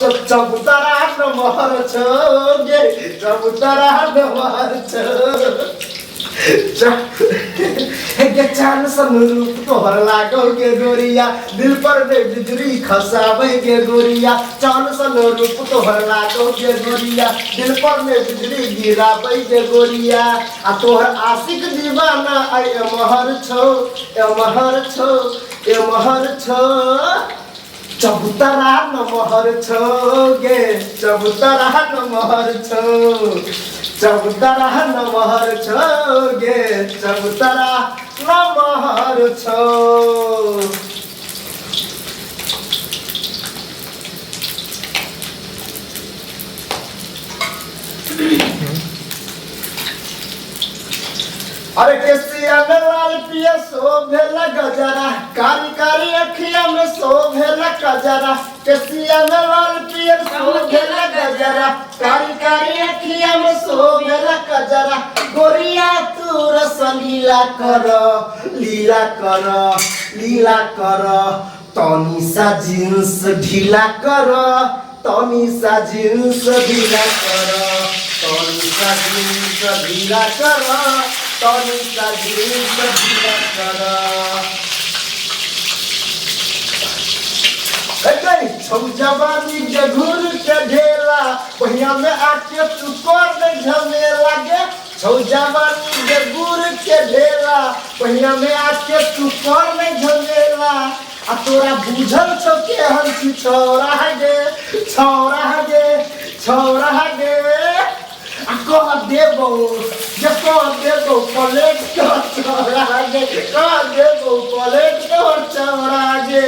चबूतरा नमहर छौ गे, चबूतरा नमहर छौ। गे चान सन रूप तोहर लागो गे गोरिया, दिल पर ने बिजली खसाबै गे गोरिया। चान सन रूप तोहर लागो गे गोरिया, दिल पर ने बिजली गिराबै गे गोरिया। आ तोहर आशिक दीवाना आई एमहर छौ, एमहर छौ, एमहर छौ। चबूतरा नमहर छौ गे, चबूतरा नमहर छौ, चबूतरा नमहर छौ गे, चबूतरा नमहर छौ। अरे केसिया में लाल पिया शोभेला गजरा, कारी कारी अखिया में शोभेला कजरा। केसिया में लाल पिया शोभेला गजरा, कारी कारी अखिया में शोभेला कजरा। गोरिया तू रस लीला कर, लीला कर, लीला कर। तनी सा जींस ढीला कर, तनी सा जींस ढीला कर, तनी सा जींस ढीला कर, तनी सा जींस ढीला कर। छौ जवानी के घूर के ढेला, पहिया में आके तू कर दे झमेला गे। छौ जवानी के गुड़ के ढेला, पहिया में आके तू कर दे झमेला। आ तोरा बुझल छौ केहन छी छौरा गे, छौरा गे, छौरा गे। आ कह देबौ जे कह देबौ पलेट तोहर छौरा गे, कह देबौ पलेट तोहर छौरा गे।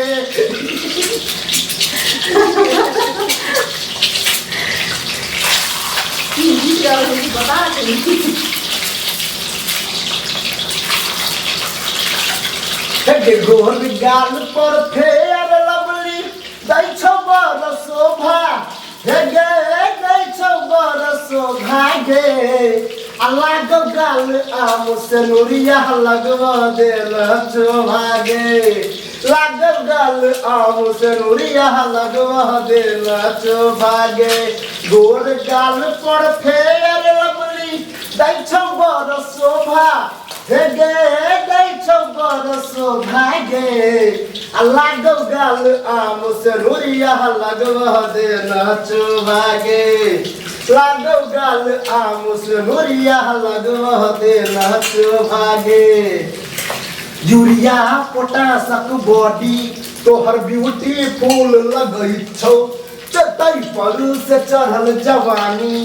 की गीत गाबै छी पता छै? हे गोर गाल पर फेर लवली दै छौ बड़ शोभा, हे गे दै छौ बड़ शोभा गे। आ लागो गाल आम से नुरिया लगवा देल शोभा गे। लागो गाल आम से नुरिया लगवा देल शोभा गे। गोर गाल पर फेर लवली दै छौ बड़ शोभा, हे गे दै छौ बड़ शोभा गे। आ लागौ गाल आम से रुरिया लगवा दे नचोभा गे। लागौ गाल आम से रुरिया लगवा दे नचोभा गे। यूरिया पोटासक बॉडी तोहर ब्यूटीफुल लगै छौ, चतई पर से चढ़ल जवानी।